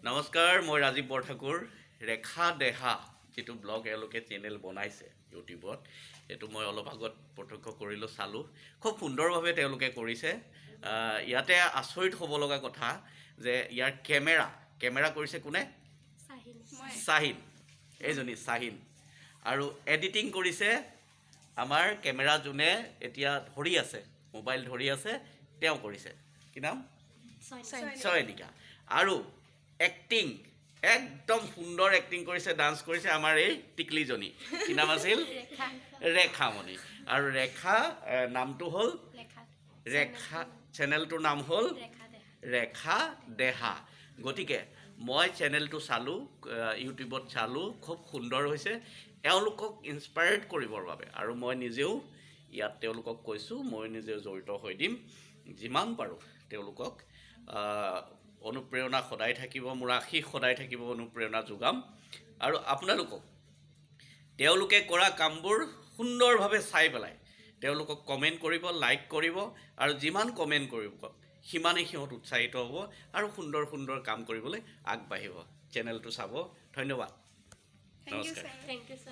নমস্কাৰ, মই ৰাজীৱ বৰঠাকুৰ। ৰেখা দেহা যিটো ব্লগ এওঁলোকে চেনেল বনাইছে ইউটিউবত, সেইটো মই অলপ আগত প্ৰত্যক্ষ কৰিলোঁ, চালোঁ। খুব সুন্দৰভাৱে তেওঁলোকে কৰিছে। ইয়াতে আচৰিত হ'ব লগা কথা যে ইয়াৰ কেমেৰা কৰিছে কোনে? চাহিন, এইজনী চাহিন। আৰু এডিটিং কৰিছে আমাৰ কেমেৰা যোনে এতিয়া ধৰি আছে, মোবাইল ধৰি আছে, তেওঁ কৰিছে। কি নাম? চয়নিকা। আৰু এক্টিং, একদম সুন্দৰ এক্টিং কৰিছে, ডান্স কৰিছে আমাৰ এই টিকলিজনী। কি নাম আছিল? ৰেখামণি। আৰু ৰেখা নামটো হ'ল ৰেখা, চেনেলটোৰ নাম হ'ল ৰেখা দেহা। গতিকে মই চেনেলটো চালোঁ, ইউটিউবত চালোঁ, খুব সুন্দৰ হৈছে। এওঁলোকক ইনস্পায়াৰ্ড কৰিবৰ বাবে আৰু মই নিজেও ইয়াত তেওঁলোকক কৈছোঁ, মই নিজেও জড়িত হৈ দিম যিমান পাৰোঁ তেওঁলোকক। অনুপ্ৰেৰণা সদায় থাকিব, মোৰ আশীষ সদায় থাকিব, অনুপ্ৰেৰণা যোগাম। আৰু আপোনালোকক তেওঁলোকে কৰা কামবোৰ সুন্দৰভাৱে চাই পেলাই তেওঁলোকক কমেণ্ট কৰিব, লাইক কৰিব আৰু যিমান কমেণ্ট কৰিব সিমানেই সিহঁত উৎসাহিত হ'ব আৰু সুন্দৰ সুন্দৰ কাম কৰিবলৈ আগবাঢ়িব। চেনেলটো চাব। ধন্যবাদ, নমস্কাৰ। Thank you, sir.